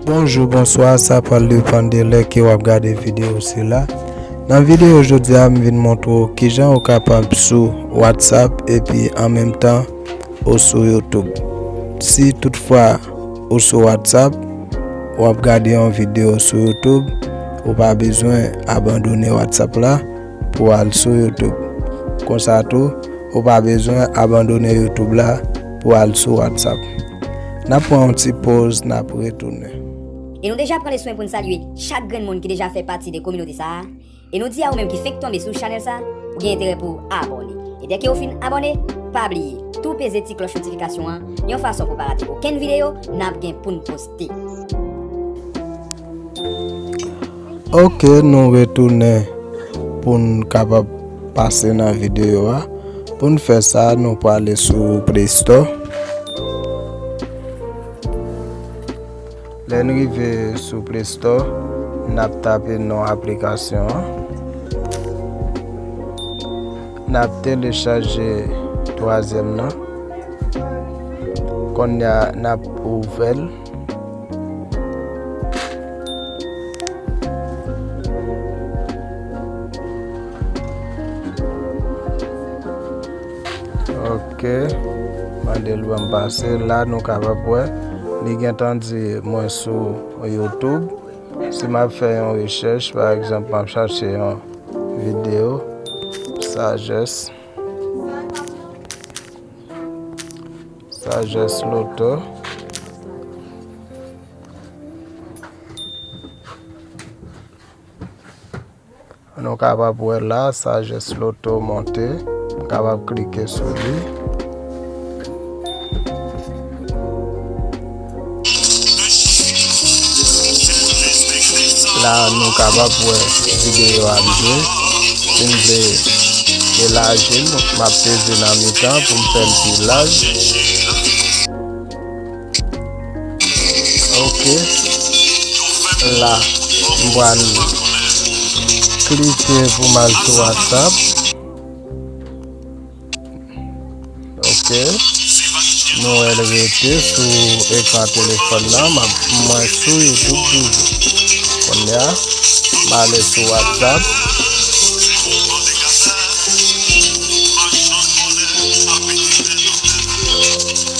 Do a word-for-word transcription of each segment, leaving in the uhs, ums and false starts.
Bonjou, bonswa, sa pral depann de lè ke w ap gade videyo sila. Nan videyo jodi a, m vin montre w kijan ou kapab sou WhatsApp epi an menm tan ou sou YouTube. Si toutfwa ou sou WhatsApp, w ap gade yon videyo sou YouTube, ou pa bezwen abandone WhatsApp la pou al sou YouTube. Konsa tou, ou pa bezwen abandone YouTube la pou al sou WhatsApp. N ap pran yon ti poz, n ap retounen. E nou deja pran le swen pou n salye chak grenn moun ki deja fè pati de kominote sa a. E nou di a ou menm ki fenk tonbe sou chanèl sa, ou gen enterè pou w abòne. E dèke ou fin abòne, pa bliye tou peze ti klòch notifikasyon an, yon fason pou w pa rate okenn videyo n ap gen pou n poste. Ok, nou retounen pou n kapab pase nan videyo a. Pou n fè sa, nou prale sou Play Store. Lè n rive sou Play Store, n ap tape non aplikasyon an. N ap telechaje twazyèm nan. Kounye a, n ap ouvè l. Ok. Mande l ban m pase. La, nou kapab wè. Li gentan di mwen sou YouTube. Si m ap fè yon rechèch, pa egzanp, m ap chache yon videyo sajès. Sajès Loto. Nou kapab wè la, Sajès Loto monte. M kapab klike sou li. La, nou kapab wè videyo a m jwe. Si m vle elaji l, m ap peze nan mitan pou m fè l pi laj. Ok. La, m pral klike pou m al sou WhatsApp. Ok. Nou wè l rete sou ekran telefòn nan. M ap, mwen sou YouTube toujou. Kounye a, m ale sou WhatsApp.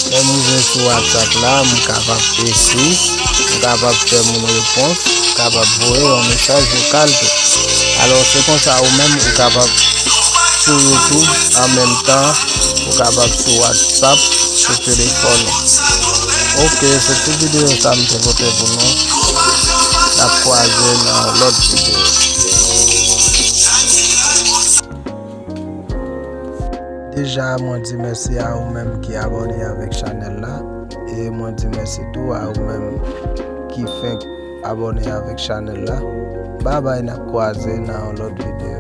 Lè m rive sou WhatsApp la, m kapab ekri, m kapab fè moun repons, m kapab voye yon mesaj vokal tou. Alò, se konsa ou menm ou kapab sou YouTube, an menm tan ou kapab sou WhatsApp, sou telefòn ou. Ok, se ti videyo sa m te pote pou nou. N ap kwaze nan lòt videyo. Deja, mwen di mèsi a ou menm ki abòne avèk chanèl la. E mwen di mèsi tou a ou menm ki fenk abòne avèk chanèl la. Babay, n ap kwaze nan yon lòt videyo.